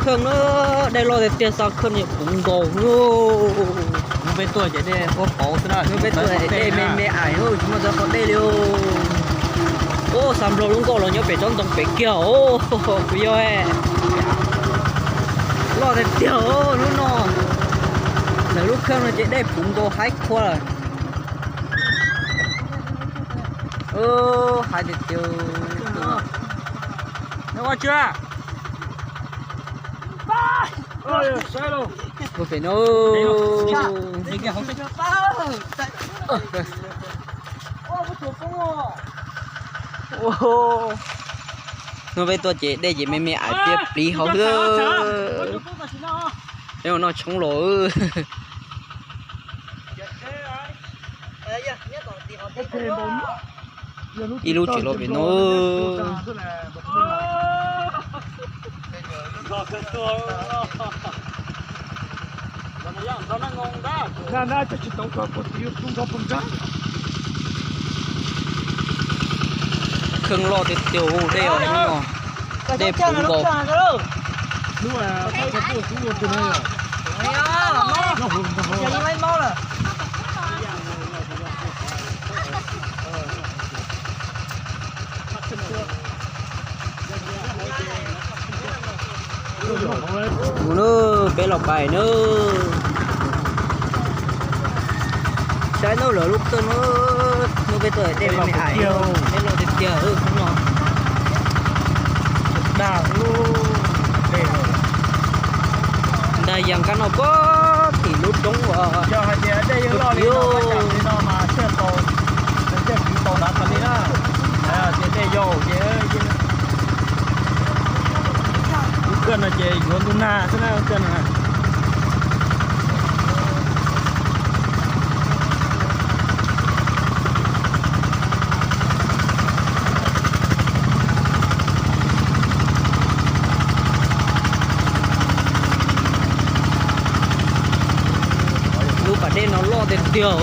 Kheej na, dej loj tiag tiag, xa kheej no puv nkaus. Hnub peb tuaj ces dej huab pauv xwb na, hnub peb tuaj dej me me ais, tsis muaj ntxhov qhov dej li. Ub, xa nplog lub nkoj los nyob pem tsob ntoo pem kiag os, kuv yog loj tiag tiag hnub no. Lawv lub kheej no ces dej puv nkaus haib qhua lawm. Haib tiag tiag. Ua pem no. Hnub peb tuaj ces dej ces me me ais tiag, pliv hauv xwb. Peb mus noj tshoob los. Ib lub tseem los pem no. Kheej loj tiag tiag, dej os, dej puv nkaus. Mus na, peb los pais na. Saib na, lawv lub kheej na, hnub peb tuaj dej me me ais, dej loj tiag tiag hnub no. Dag, dag yas nkaj no puag tim lub roob uas. Yog hais tias dej yuav loj li no mas tsiaj tau, tsiaj tau nrad tas li na. Tias dej yau ces lub kheej no ces yuav ntuj nag xwb na, lub kheej no. Lub pas dej no loj tiag tiag.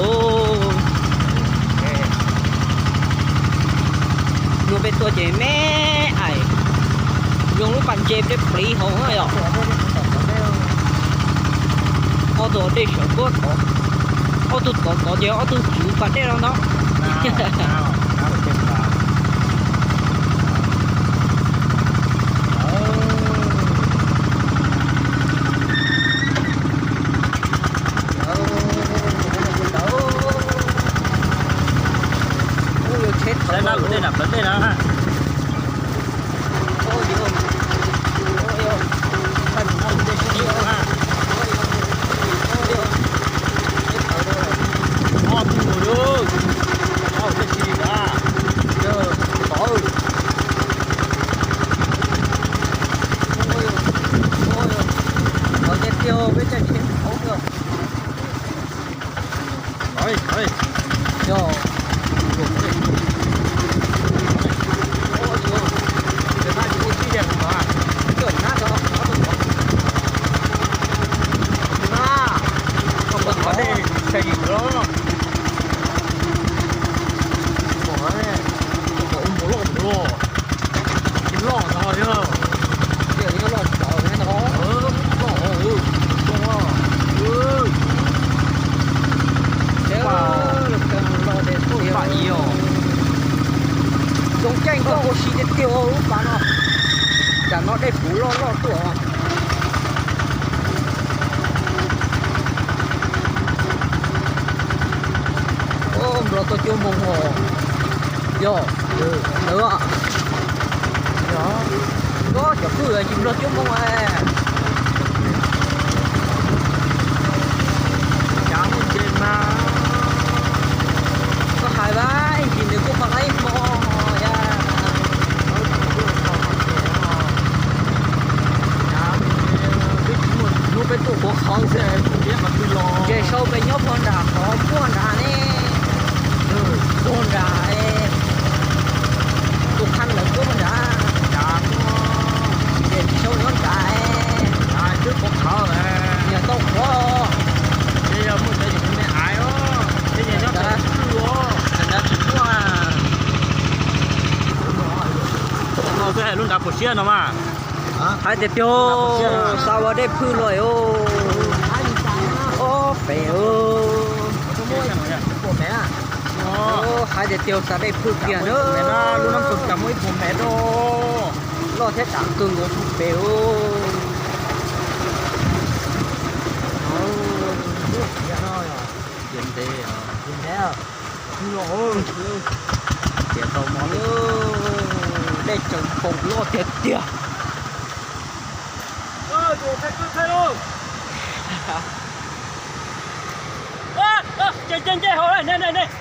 Hnub peb tuaj ces me ais, zoo lub pas ntses pliv pliv hauv na yom. Ob tug dej sawv puag tod, ob tug tod tod ces ob tug tswv pas dej no ntag. Saib na, kuv tej nram plawv dej na. Ob tug mus, ob tug tsis a. Qhov tiag tiag peb caij tsheb qhauv xwb. Loj no yog, loj no, loj, loj, loj, zoo caij nkoj ua si tiag tiag lub pas no. Tam no dej puv loj loj tuaj. Nplog tuaj cuab moog os. Yog, ntawd, yog, cov kwj tsis nplog cuab moog. Cav muaj ntses mas, koj hais vas ib ntsis nws kuj qhov qab ib hmo. Hnub peb tuaj puag qhov xwb, ntses sau pem nyob puag nram qhov puag nrad ne. Puag nrad, tus qhab ntawd puag nrad. Ntses tsis sau nyob nrad, twb puag qhov, yog tau qhov. Ces yog muaj cov yus me aiv os, ces yog nyob nrad tsis muaj. No xwb hais lub nrad puas siab no mas. Hais tias tiag, xav ua dej phwj los os. Ob pem os. Hais tias tiag, xav dej phwj kiag na. Loj thiab dam kawg nkaus pem os. Tias ntev, tias tau mov, dej tseem poob loj tiag tiag.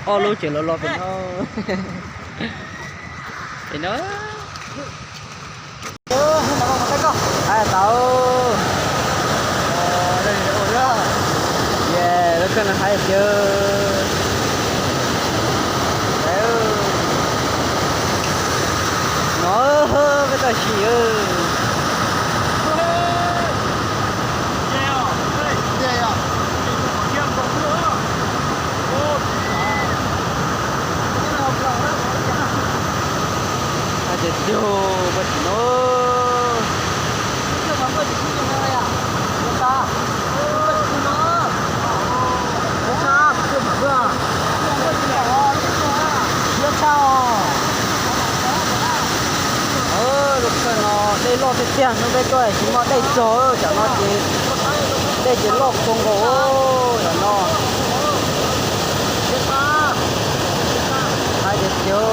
Ob lub tseem los los pem no. Pem no. Hais tau. Lub kheej no hais tiag. No peb tau sim. Hais tias tiag, peb tim no. Lub kheej no dej loj tiag tiag, hnub peb tuaj tsis muaj dej txog, tam no ces dej ces loj kawg nkaus tam no. Hais tias tiag.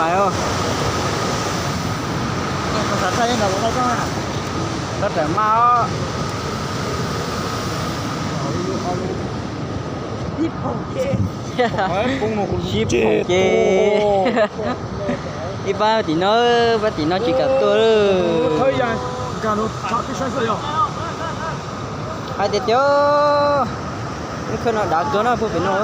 Pais os. Tab tom mas. Sib phoom ces. Ib pab tim no, pab tim no tsis kam tuaj. Hais tias tiag, lub kheej no dav kawg no puag pem no.